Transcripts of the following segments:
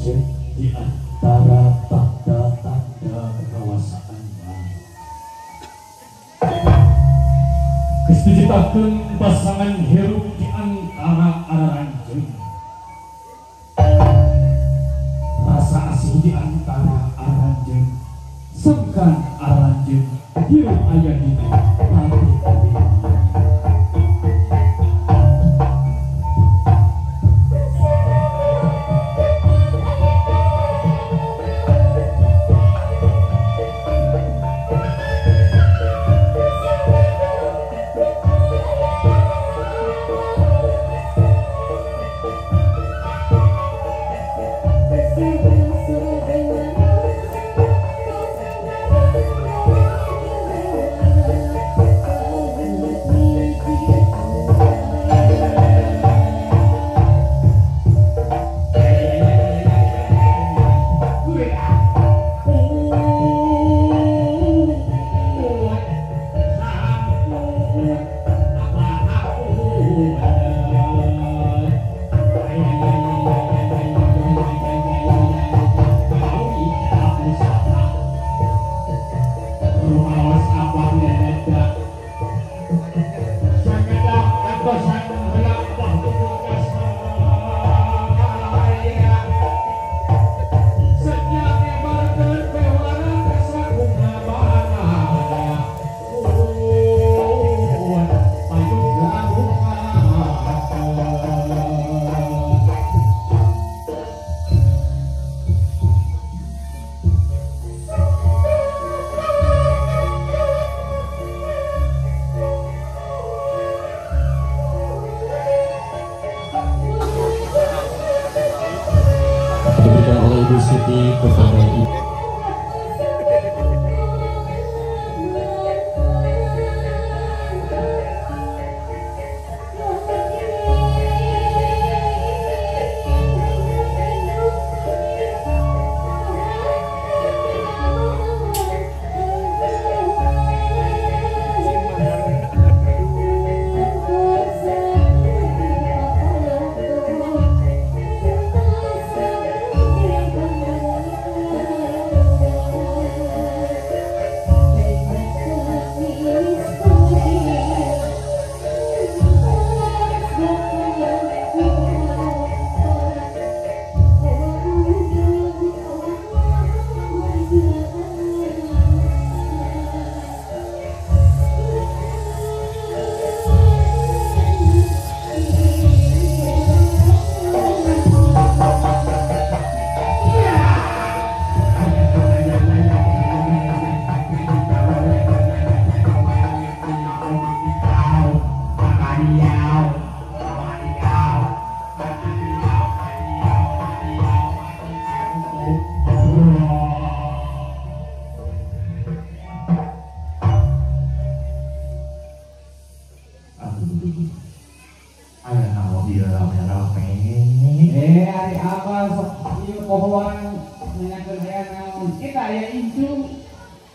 aranjeun di antara tanda-tanda kekuasaanna. Geus diciptakeun pasangan hirup di antara aranjeun. Rasa asih di antara aranjeun, sangkan aranjeun hirup aya dina pati. Diberikan oleh Ibu Siti kepada Ibu.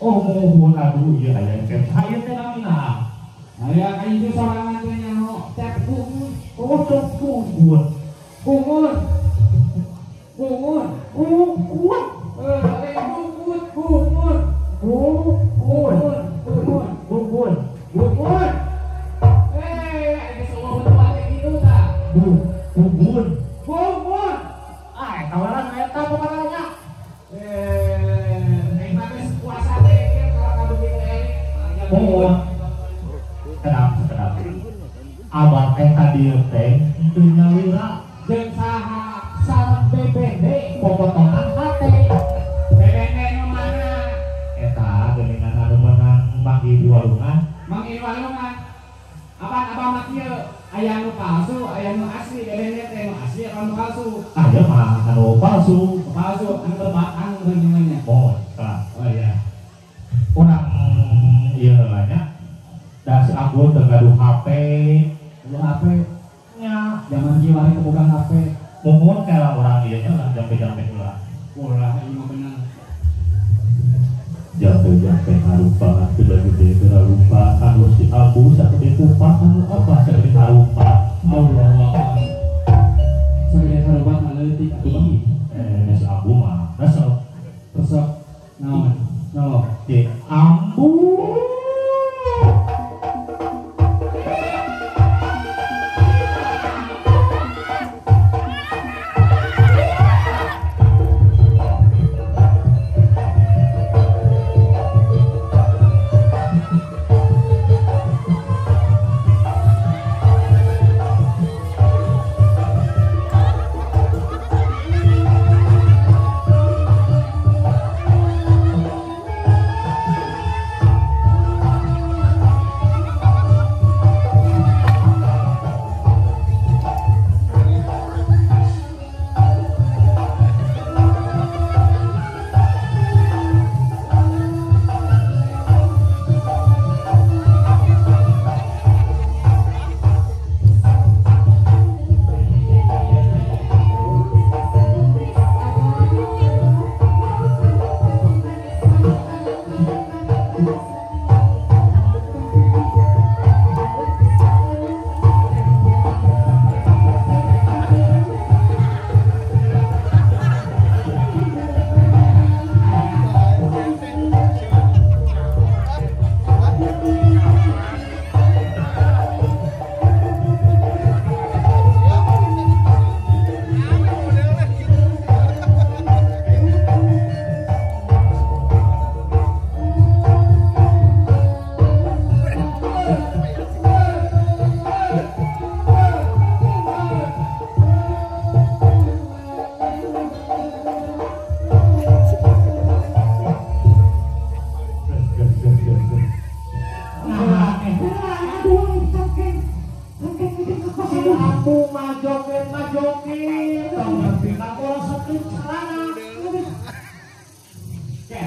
Oh mohon aduh ieu aya cep aya teh namina aya incu sorangan teh nyaho cep kumun. Oh cep kumun kumun kumun kumun kumun kumun kumun kumun kumun kumun geus eueuh teh kitu tah kumun kumun ah tawaran eta pokona nya oh, kedap. Abah teh tadi teh teu nyalira jeung saha sareng BBD popotongan hate. BBD nu mana? Eta geuningan anu meunang manggih di walungan. Manggih di walungan. Apan abah mah kieu aya nu palsu, aya nu asli. BBD teh nu asli apa nu palsu? Aya mah anu palsu. Palsu anu berbatang geuningannya. Oh, tah. Oh iya. Urang ieu nya da si Abul teu gaduh HP. Gaduh HP nya zaman kieu wae teu boga HP. Muhun ka urang ieu nya lah jampe-jampe ulah. Ulah ieu mah bener. Jampe-jampe harupa teu gede teu harupa anu si Abu sagede kupat anu apa sagede harupa. Allah. Sagede harubat mah leutik atuh. Si Ambu mah resep. Resep naon? Nolong. Di Ambu.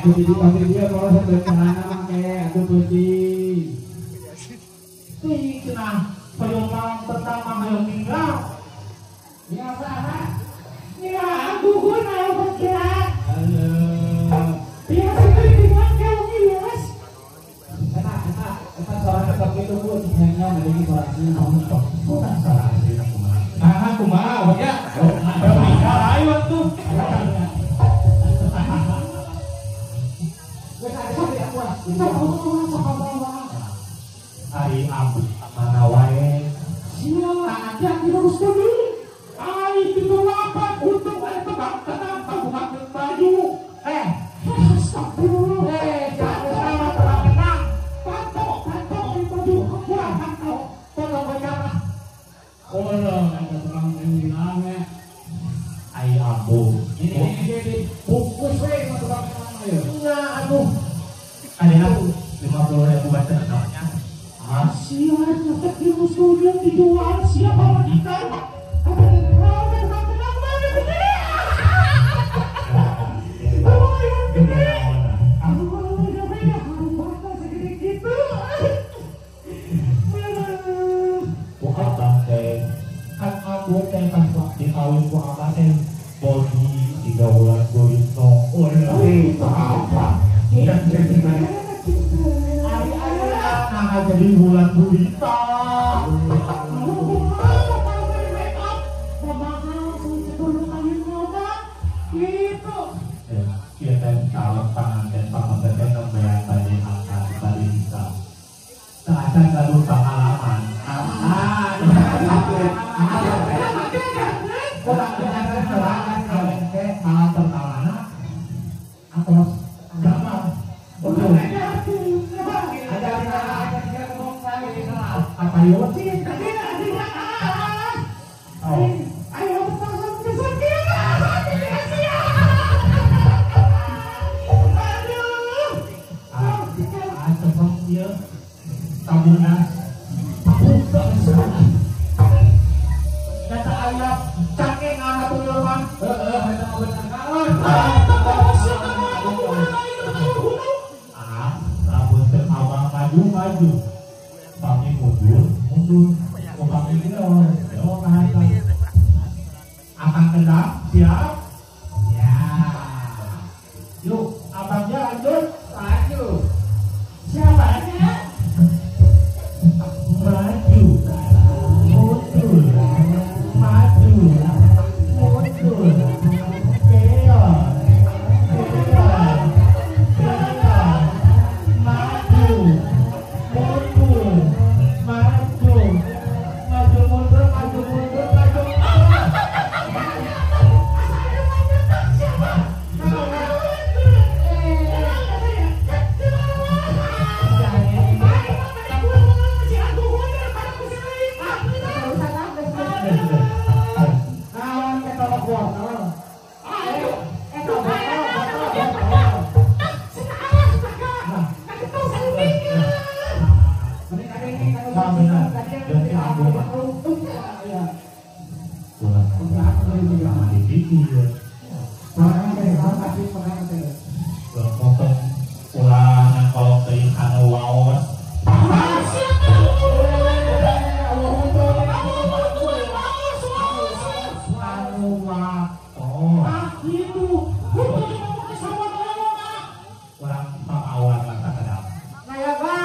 Jadi pasti dia kalau sampai celana make atuh peuting. Teuing cenah hoyong malam pertama hoyong ninggal. Ya saha? Ya aku guna bergerak. Halo. Ya seperti mangkal ias. Eta eta eta suara tetep kitu Bu, nya bari suara asli naon tok. Kumaha suara asli kumaha? Ah kumaha ya? Ninggal ayo atuh. Ari Ambu mana wae sia aja terus dulu ai itu lapan untuk aya tukang tenang kabupaten baju astagfirullah jangan sama tukang tenang pantok pantok di baju kurang pantok tolong bocah oh ada tukang tenang ai Ambu ini bungkus we sama tukang tenang ayo nya aduh ada 50.000 baca namanya. Asia tetap di musuhnya dijual siapa wanita? Jadi bulan burita. Ya, calon pengantin pengantin nembean tadi angkat tadi bisa. Acan gaduh pengalaman. Malam pertama atau gambar. Apa yo sih? Ayo Maju, kami mundur, mundur, kami mundur, akan kendang, siap? Ya. Yuk, abangnya lanjut, maju. Siapa aja? Maju, mundur, maju, mundur. ieu. Sorangan teh pasti sorangan teh. Motor ulah nangkolong teuing anu waos. Anu waos. Ah gitu. Urang pamawan lah sakadang. Nayaga.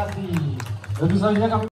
Sandi. Lebih selanjutnya kami